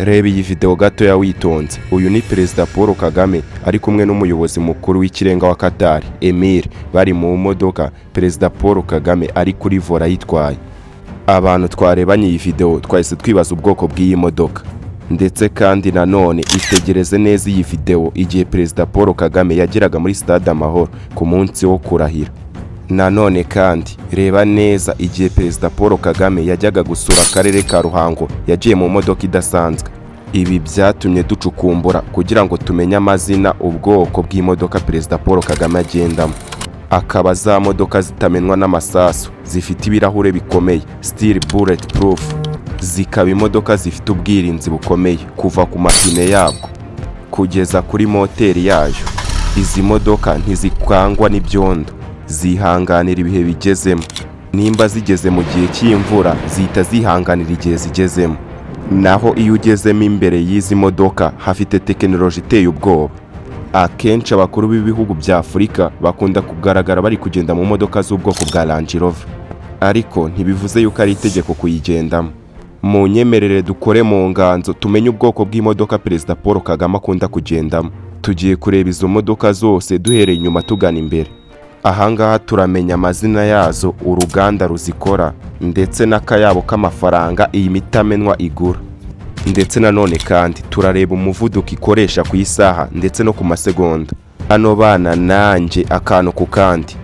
Reba iyi video gatoya witonze. Uyu ni Perezida Paul Kagame ari kumwe n'umuyobozi mukuru w'ikirenga wa Qatar, Emir, bari mu modoka. Perezida Paul Kagame ari kuri volant ayitwaye. Abantu twarebanye iyi video twahise twibaza ubwoko bw'iyi modoka. Ndetse kandi nanone itegereze neza iyi video igihe Perezida Paul Kagame yageraga muri Stade Amahoro ku munsi wo kurahira. Nanone kandi reba neza igihe Perezida Paul Kagame yajyaga gusura akarere ka Ruhango, yagiye mu modoka idasanzwe. Ibi byatumye ducukumbura kugira ngo tumenye amazina, ubwoko bw'imodoka Perezida Paul Kagame agendamo. Akaba za modoka zitamenwa n'amasasu, zifite ibirahure bikomeye, steel bullet proof, zikaba imodoka zifite ubwirinzi bukomeye kuva ku mapine yabwo kugeza kuri moteri yayo. Izi modoka ntizikangwa n'ibyondo, zihanganira ibihe bigezemo. Nimba zigeze mu gihe cy'imvura, zihita zihanganira igihe zigezemo. Naho iyo ugezemo imbere y'izi modoka, hafite tekinoloji iteye ubwoba. Akenshi abakuru b'ibihugu bya Afurika bakunda kugaragara bari kugenda mu modoka z'ubwoko bwa Range Rover, ariko ntibivuze yuko ari itegeko kuyigendamo. Mu nyemerere dukore mu nganzo tumenye ubwoko bw'imodoka Perezida Paul Kagame akunda kugendamo. Tugiye kureba izo modoka zose duhereye inyuma tugana imbere. Ahangaha turamenya amazina yazo, uruganda ruzikora, ndetse n'akayabo k'amafaranga iyi mitamenwa igura. Ndetse nanone kandi turareba umuvuduko ikoresha ku isaha ndetse no ku masegonda. Hano bana nanjye akantu ku kandi.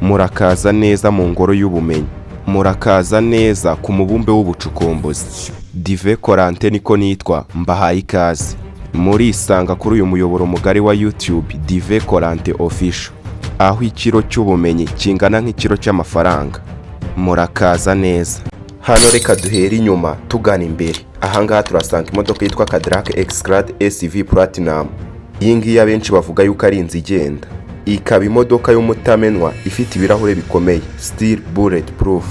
Murakaza neza mu ngoro y'ubumenyi, murakaza neza ku mubumbe w'ubucukumbuzi. Dive Korante niko nitwa, mbahaye ikaze. Murisanga kuri uyu muyoboro mugari wa YouTube Dive Korante Official, aho ikiro cy'ubumenyi kingana nk'ikiro cy'amafaranga. Murakaza neza. Hano reka duhere inyuma tugana imbere. Ahangaha turasanga imodoka yitwa Cadillac Escalade SV Platinum. Iyi ngiyi abenshi bavuga yuko ari inzu igenda, ikaba imodoka y'umutamenwa ifite ibirahure bikomeye, steel bullet proof.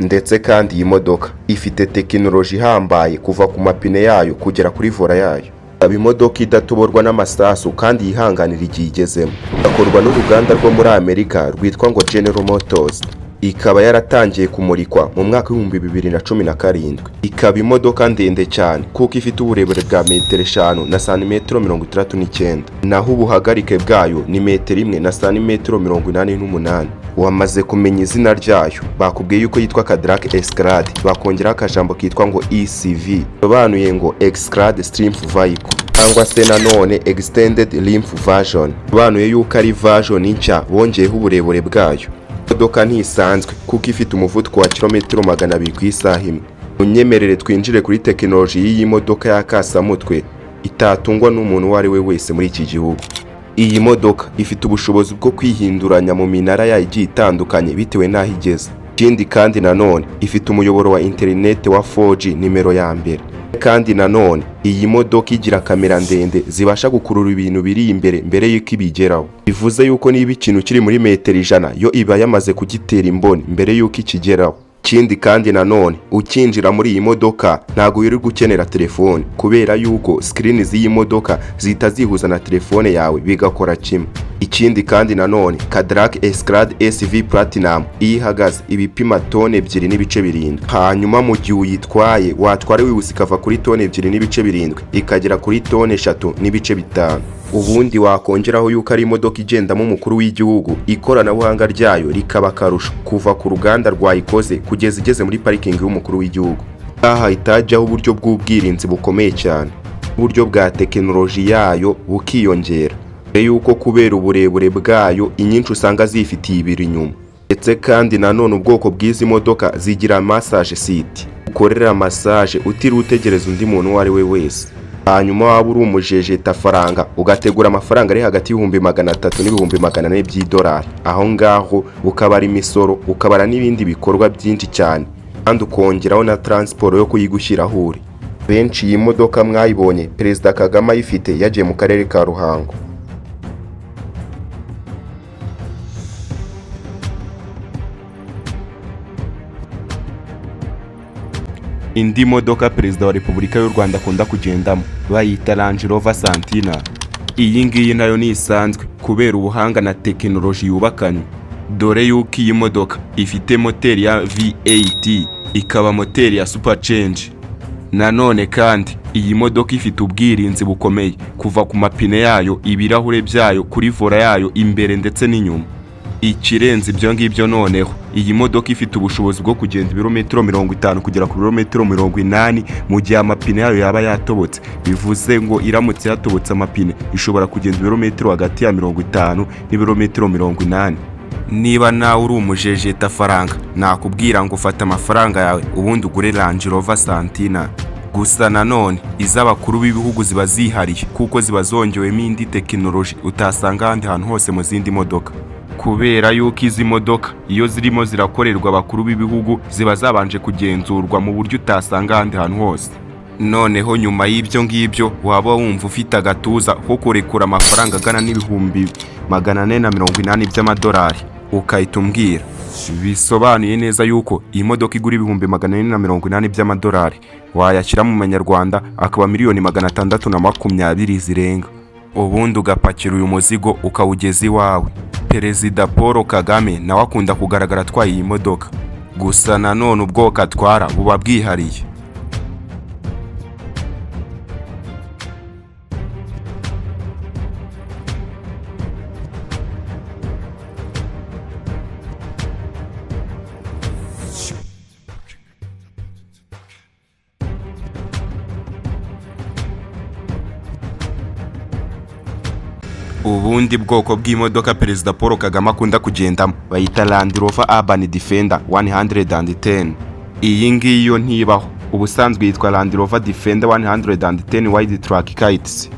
Ndetse kandi iyi modoka ifite tekinoloji ihambaye kuva ku mapine yayo kugera kuri volant yayo. Ikaba imodoka idatoborwa n'amasasu kandi yihanganira igihe igezemo. Igakorwa n'uruganda rwo muri Amerika rwitwa ngo General Motors. Ikaba yaratangiye kumurikwa mu mwaka w'2017. Ikaba imodoka ndende cyane kuko ifite uburebure bwa metero 5 na santimetero 69, naho ubuhagarike bwayo ni metero 1 na santimetero 88. Wamaze kumenya izina ryayo, bakubwiye yuko yitwa Cadillac Escalade, bakongeraho akajambo kitwa ngo ECV, bisobanuye ngo Escalade Strength Vehicle cyangwa se nanone Extended Length Version, bisobanuye yuko ari version nshya bongeyeho uburebure bwayo. Imodoka ntisanzwe kuko ifite umuvuduko wa kilometero 200 ku isaha imwe. Unyemerere twinjire kuri tekinoloji y'iyi modoka ya kasamutwe itatungwa n'umuntu uwo ari we wese muri iki gihugu. Iyi modoka ifite ubushobozi bwo kwihinduranya mu minara yayo igiye itandukanye bitewe n'aho igeze. Ikindi kandi nanone ifite umuyoboro wa interineti wa 4G nimero ya mbere. Kandi nanone iyi modoka igira kamera ndende zibasha gukurura ibintu biri imbere mbere y'uko ibigeraho. Bivuze yuko niba ikintu kiri muri metero 100, yo iba yamaze kugitera imboni mbere y'uko ikigeraho. Ikindi kandi nanone ukinjira muri iyi modoka ntabwo wirirwa ukenera telefone, kubera yuko screen z'iyi modoka zihita zihuza na telefone yawe bigakora kimwe. Ikindi kandi nanone Cadillac Escalade SV Platinum iyo ihagaze ibipima tone 2.7. Hanyuma mu gihe uyitwaye, watwara wihuse, ikava kuri tone 2.7 ikagera kuri tone 3.5. Ubundi wakongeraho yuko ari imodoka igendamo umukuru w'igihugu, ikoranabuhanga ryayo rikaba akarusho kuva ku ruganda rwayikoze kugeza igeze muri parikingi y'umukuru w'igihugu. Aha hahita hajyaho uburyo bw'ubwirinzi bukomeye cyane, uburyo bwa tekinoloji yayo bukiyongera, mbere yuko kubera uburebure bwayo inyinshi usanga zifitiye ibiri inyuma. Ndetse kandi nanone ubwoko bw'izi modoka zigira massage seat, ukorera massage utiriwe utegereza undi muntu uwo ari we wese. Hanyuma waba uri umujejetafaranga, ugategura amafaranga ari hagati y'ibihumbi 300 n'ibihumbi 400 by'idolari. Aho ngaho ukabara imisoro, ukabara n'ibindi bikorwa byinshi cyane, kandi ukongeraho na transport yo kuyigushyira aho uri. Benshi iyi modoka mwayibonye Perezida Kagame ayifite yagiye mu karere ka Ruhango. Indi modoka Perezida wa Repubulika y'u Rwanda akunda kugendamo bayita Range Rover Sentinel. Iyi ngiyi nayo ni isanzwe kubera ubuhanga na tekinoloji yubakanywe, dore yuko iyi modoka ifite moteri ya V8, ikaba moteri ya supercharge. Nanone kandi iyi modoka ifite ubwirinzi bukomeye, kuva ku mapine yayo, ibirahure byayo, kuri volant yayo imbere ndetse n'inyuma. Ikirenze ibyo ngibyo noneho, iyi modoka ifite ubushobozi bwo kugenda ibirometero 50 kugera ku birometero 80 mu gihe amapine yayo yaba yatobotse. Bivuze ngo iramutse yatobotse amapine, ishobora kugenda ibirometero hagati ya 50 n'ibirometero 80. Niba nawe uri umujejeta faranga, nakubwira ngo fata amafaranga yawe ubundi ugure Range Rover Santina. Gusa nanone iz'abakuru b'ibihugu ziba zihariye, kuko ziba zongewemo indi tekinoloji utasanga ahandi hantu hose mu zindi modoka, kubera yuko izi modoka iyo zirimo zirakorerwa abakuru b'ibihugu ziba zabanje kugenzurwa mu buryo utasanga ahandi hantu hose. Noneho nyuma y'ibyo ngibyo, waba wumva ufite agatuza ko kurekura amafaranga angana n'480,000 by'amadolari, ukahita umbwira. Bisobanuye neza yuko iyi modoka igura 480,000 by'amadolari, wayashyira mu manyarwanda akaba miliyoni 620 zirenga, ubundi ugapakira uyu muzigo ukawugeza iwawe. Perezida Paul Kagame nawe akunda kugaragara atwaye iyi modoka. Gusa nanone ubwoko atwara buba bwihariye. Ubundi bwoko bw'imodoka Perezida Paul Kagame akunda kugendamo bayita Land Rover Urban Defender 110. Iyi ngiyi yo ntibaho, ubusanzwe yitwa Land Rover Defender 110 Wildtrak Kits,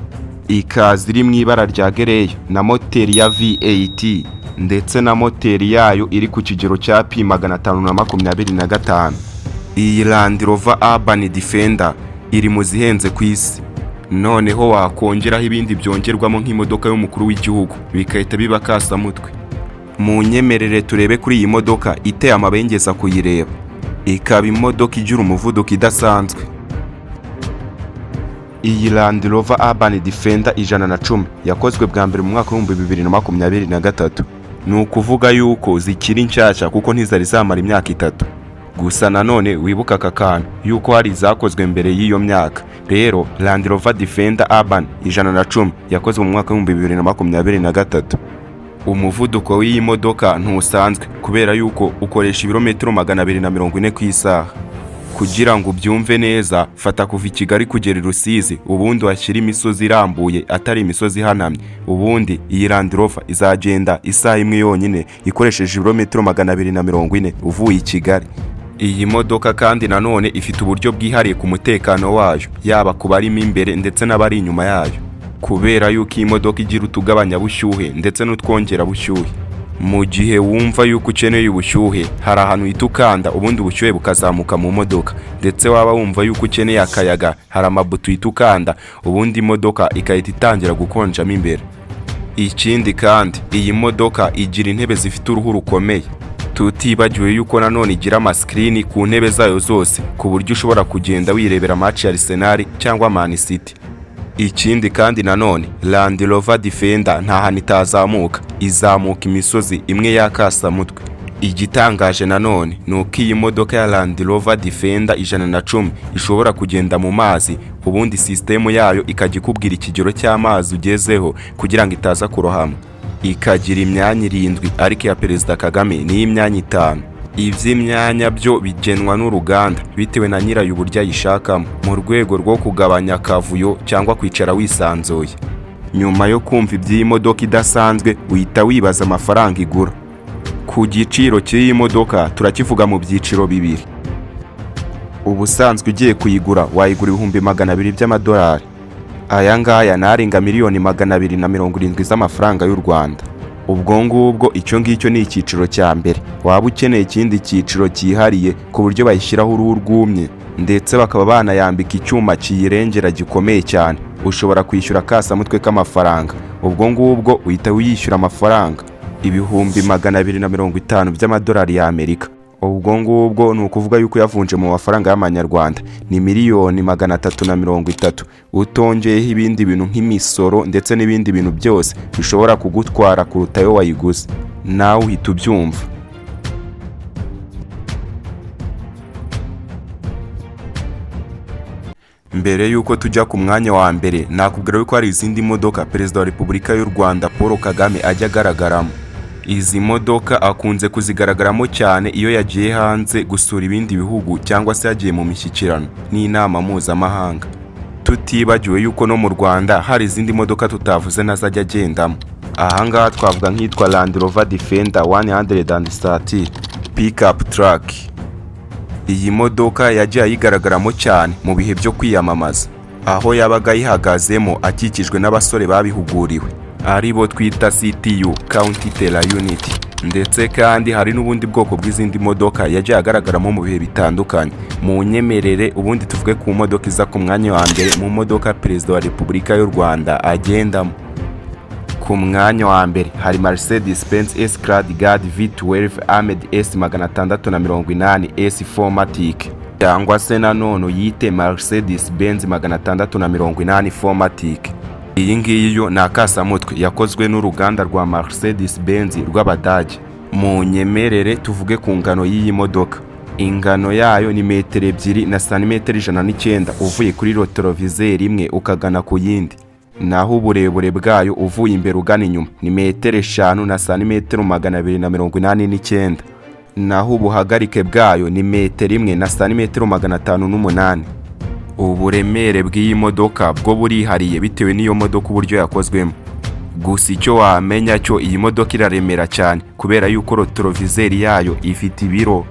ikaza iri mu ibara rya grey na moteri ya V8, ndetse na moteri yayo iri ku kigero cya P 525. Iyi Land Rover Urban Defender iri mu zihenze ku isi. Noneho wakongeraho ibindi byongerwamo nk'imodoka y'umukuru w'igihugu, bigahita biba kasamutwe. Mu nyemerere turebe kuri iyi modoka iteye amabengeza kuyireba, ikaba imodoka igira umuvuduko idasanzwe. Iyi Land Rover Urban Defender 110 yakozwe bwa mbere mu mwaka w'2023. Ni ukuvuga yuko zikiri nshyashya, kuko ntizari zamara imyaka 3. Gusa nanone wibuka aka kantu yuko hari izakozwe mbere y'iyo myaka. Rero Land Rover Defender Urban 110 yakozwe mu mwaka w'2023. Umuvuduko w'iyi modoka ntusanzwe, kubera yuko ukoresha ibirometero 240 ku isaha. Kugira ngo ubyumve neza, fata kuva i Kigali kugera i Rusizi, ubundi uhashyire imisozi irambuye atari imisozi ihanamye, ubundi iyi Land Rover izagenda isaha imwe yonyine ikoresheje ibirometero 240 uvuye i Kigali. Iyi modoka kandi nanone ifite uburyo bwihariye ku mutekano wayo, yaba ku barimo imbere ndetse n'abari inyuma yayo, kubera yuko iyi modoka igira utugabanyabushyuhe ndetse n'utwongerabushyuhe. Mu gihe wumva yuko ukeneye ubushyuhe, hari ahantu uhita ukanda ubundi ubushyuhe bukazamuka mu modoka, ndetse waba wumva yuko ukeneye akayaga, hari amabuto uhita ukanda ubundi imodoka igahita itangira gukonjamo imbere. Ikindi kandi, iyi modoka igira intebe zifite uruhu rukomeye, tutibagiwe yuko nanone igira amasikirini ku ntebe zayo zose, ku buryo ushobora kugenda wirebera match ya Arsenal cyangwa Man City. Ikindi kandi nanone, Land Rover Defender nta hantu itazamuka, izamuka imisozi imwe y'akasamutwe. Igitangaje nanone ni uko iyi modoka ya Land Rover Defender 110 ishobora kugenda mu mazi, ubundi sisitemu yayo ikajya ikubwira ikigero cy'amazi ugezeho kugira ngo itaza kurohama. Ikagira imyanya 7, ariko iya Perezida Kagame ni iy'imyanya 5. Iby'imyanya byo bigenwa n'uruganda bitewe na nyirayo uburyo ayishakamo, mu rwego rwo kugabanya akavuyo cyangwa kwicara wisanzuye. Nyuma yo kumva iby'iyi modoka idasanzwe, uhita wibaza amafaranga igura. Ku giciro cy'iyi modoka turakivuga mu byiciro bibiri. Ubusanzwe ugiye kuyigura wayigura 200,000 by'amadolari. Aya ngaya ni arenga miliyoni 270 z'amafaranga y'u Rwanda. Ubwo ngubwo icyo ngicyo ni icyiciro cya mbere. Waba ukeneye ikindi cyiciro cyihariye ku buryo bayishyiraho uruhu rwumye, ndetse bakaba banayambika icyuma kiyirengera gikomeye cyane, ushobora kwishyura akasamutwe k'amafaranga. Ubwo ngubwo uhita uyishyura amafaranga 250,000 by'amadolari y'Amerika. Ubwo ngubwo ni ukuvuga yuko uyavunje mu mafaranga y'amanyarwanda ni miliyoni 330, utongeyeho ibindi bintu nk'imisoro ndetse n'ibindi bintu byose bishobora kugutwara kuruta ayo wayiguze. Nawe uhita ubyumva. Mbere y'uko tujya ku mwanya wa mbere, nakubwira yuko hari izindi modoka Perezida wa Repubulika y'u Rwanda Paul Kagame ajya agaragaramo. Izi modoka akunze kuzigaragaramo cyane iyo yagiye hanze gusura ibindi bihugu cyangwa se yagiye mu mishyikirano n'inama mpuzamahanga. Tutibagiwe yuko no mu Rwanda hari izindi modoka tutavuze nazo ajya agendamo. Ahangaha twavuga nk'itwa Land Rover Defender 130 Pickup Truck. Iyi modoka yagiye ayigaragaramo cyane mu bihe byo kwiyamamaza, aho yabaga ayihagazemo akikijwe n'abasore babihuguriwe, ari bo twita CTU, Counter Terror Unit. Ndetse kandi hari n'ubundi bwoko bw'izindi modoka yagiye agaragaramo mu bihe bitandukanye. Mu nyemerere ubundi tuvuge ku modoka iza ku mwanya wa mbere mu modoka Perezida wa Repubulika y'u Rwanda agendamo. Ku mwanya wa mbere hari Mercedes Benz S Class Guard V12 Armed S 680 S 4MATIC, cyangwa se nanone uyite Mercedes Benz 680 4MATIC. Iyi ngiyi yo ni akasamutwe, yakozwe n'uruganda rwa Mercedes Benz rw'Abadage. Mu nyemerere tuvuge ku ngano y'iyi modoka. Ingano yayo ni metero 2 na santimetero 109 uvuye kuri rétroviseur imwe ukagana ku yindi, naho uburebure bwayo uvuye imbere ugana inyuma ni metero 5 na santimetero 289, naho ubuhagarike bwayo ni metero 1 na santimetero 508. Uburemere bw'iyi modoka bwo burihariye bitewe n'iyo modoka uburyo yakozwemo. Gusa icyo wamenya cyo, iyi modoka iraremera cyane kubera yuko rétroviseur yayo ifite ibiro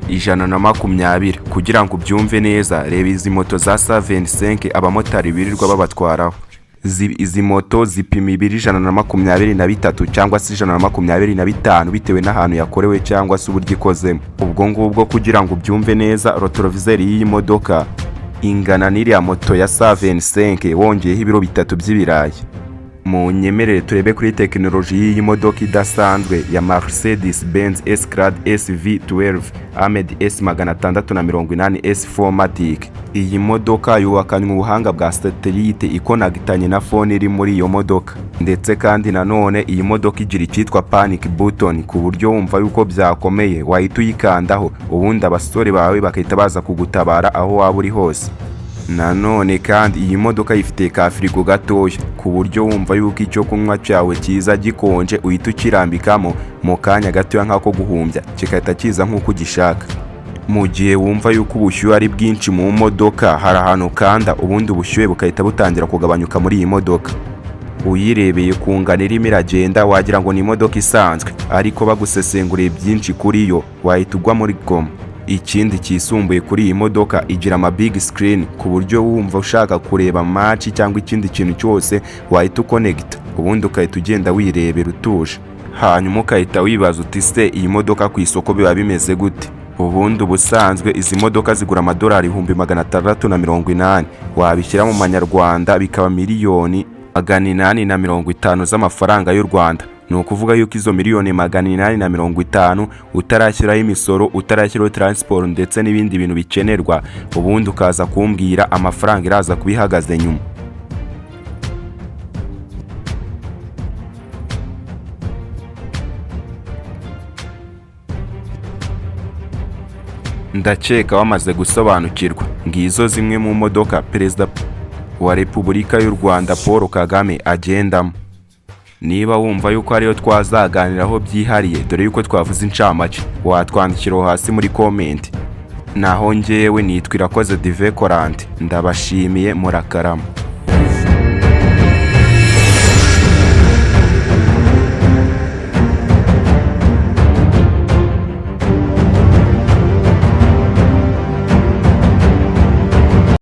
120. Kugira ngo ubyumve neza, reba izi moto za 75 abamotari birirwa babatwaraho. Izi moto zipima ibiro 123 cyangwa se 125, bitewe n'ahantu yakorewe cyangwa se uburyo ikozemo. Ubwo ngubwo, kugira ngo ubyumve neza, rétroviseur y'iyi modoka ingana n'iriya moto ya 75 wongeyeho ibiro 3 by'ibirayi. Mu nyemerere turebe kuri tekinoloji y'iyi modoka idasanzwe ya Mercedes Benz S Class SV12 Armed S 680 S 4MATIC. Iyi modoka yubakanywe ubuhanga bwa satellite ikonagitanye na phone iri muri iyo modoka. Ndetse kandi nanone iyi modoka igira icyitwa panic button, ku buryo wumva yuko byakomeye wahita uyikandaho, ubundi abasore bawe bagahita baza kugutabara aho waba uri hose. Nanone kandi iyi modoka ifite ka firigo gatoya, ku buryo wumva yuko icyo kunywa cyawe cyiza gikonje uhita ukirambikamo, mu kanya gatoya nk'ako guhumbya kigahita kiza nk'uko ugishaka. Mu gihe wumva yuko ubushyuhe ari bwinshi mu modoka, hari ahantu ukanda ubundi ubushyuhe bugahita butangira kugabanyuka muri iyi modoka. Uyirebeye ku ngano irimo iragenda wagira ngo ni imodoka isanzwe, ariko bagusesenguriye byinshi kuri yo wahita ugwa muri koma. Ikindi kisumbuye kuri iyi modoka, igira ama big screen, ku buryo wumva ushaka kureba match cyangwa ikindi kintu cyose wahita ukonegita, ubundi ugahita ugenda wirebera utuje. Hanyuma ukahita wibaza uti: "Se iyi modoka ku isoko biba bimeze gute?" Ubundi ubusanzwe izi modoka zigura amadolari 680,000, wabishyira mu manyarwanda bikaba miliyoni 850 z'amafaranga y'u Rwanda. Ni ukuvuga yuko izo miliyoni 850 utarashyiraho imisoro, utarashyiraho transport ndetse n'ibindi bintu bikenerwa, ubundi ukaza kumbwira amafaranga iraza kuba ihagaze nyuma. Ndakeka wamaze gusobanukirwa. Ngizo zimwe mu modoka Perezida wa Repubulika y'u Rwanda Paul Kagame agendamo. Niba wumva yuko ariyo twazaganiraho byihariye, dore yuko twavuze incamake, watwandikira aho hasi muri comment. Naho njyewe nitwa Irakoze Dive Korante, ndabashimiye, murakarama.